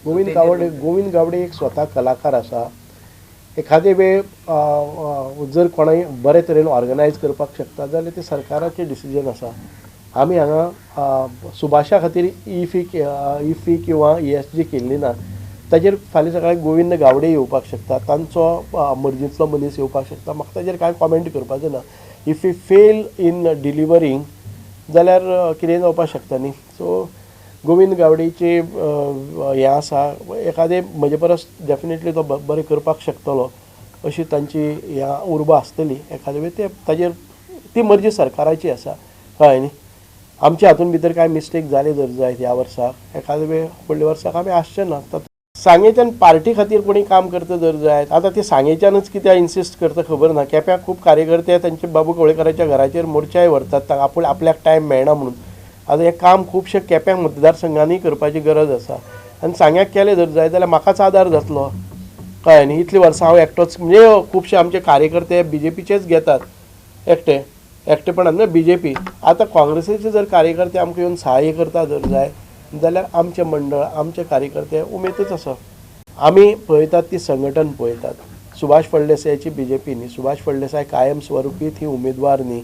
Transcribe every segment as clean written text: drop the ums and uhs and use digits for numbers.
गोविंद तेजेर गावडे, गोविंद गावडे एक स्वता कलाकार आसा. एखादे वेळ जर कोणाय बरे तरेन ऑर्गनायज करपाक शकता जाल्यार ते सरकाराचें डिसिजन आसा. आमी हांगा सुभाशा खातीर इफी किंवा ईएसजी केल्ली ना, ताजेर फाल्यां सकाळीं गोविंद गावडे येवपाक शकता, तांचो मर्जींतलो मनीस येवपाक शकता. म्हाका ताजेर कांय कॉमेंट करपाचें ना. If you fail in delivering जाल्यार कितेंय जावपाक शकता न्ही. सो गोविंद गावडेची हें आसा, एखादें म्हजे परस डेफिनेटली तो बरें करपाक शकतलो अशी तांची ह्या उर्बा आसतली. एखादे वेळ ते ताजेर ती मर्जी सरकाराची आसा, कळ्ळें न्ही. आमच्या हातून भितर कांय मिस्टेक जाले जर जायत ह्या वर्साक, एखादे वेळ फुडल्या वर्साक आमी आसचे ना. सांगेच्यान पार्टी खातीर कोणी काम करता जर जायत, आतां ते सांगेच्यानच कित्याक इन्सिस्ट करता खबर ना. केप्यां खूब कार्यकर्ते तांचे बाबू कवळेकराच्या घराचेर मोर्चाय व्हरतात, आपूण आपल्याक टायम मेळना म्हणून. आतां हें काम खुबशे केप्यां मतदारसंघांनी करपाची गरज आसा आनी सांग्याक केलें जर जायत जाल्यार म्हाकाच आदार जातलो, कळ्ळें न्ही. इतलीं वर्सां हांव एकटोच, म्हणजे खुबशे आमचे कार्यकर्ते बीजेपीचेच घेतात एकटे एकटेपणान न्हय बीजेपी. आतां काँग्रेसीचे जर कार्यकर्ते आमकां येवन सहाय्य करता जर जाय जाल्यार आमचें मंडळ, आमचे कार्यकर्ते उमेदच आसा. आमी पळयतात ती संघटन पळयतात. सुभाष फळदेसायाची बीजेपी न्ही, सुभाष फळदेसाय कायम स्वरुपी थंय उमेदवार न्ही.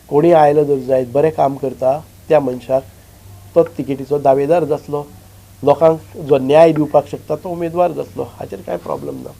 कोणी आयलो जर जायत बरें काम करता त्या मनशाक तो तिकेटीचो दावेदार जातलो, लोकांक जो न्याय दिवपाक शकता तो उमेदवार जातलो, हाचेर कांय प्रॉब्लम ना.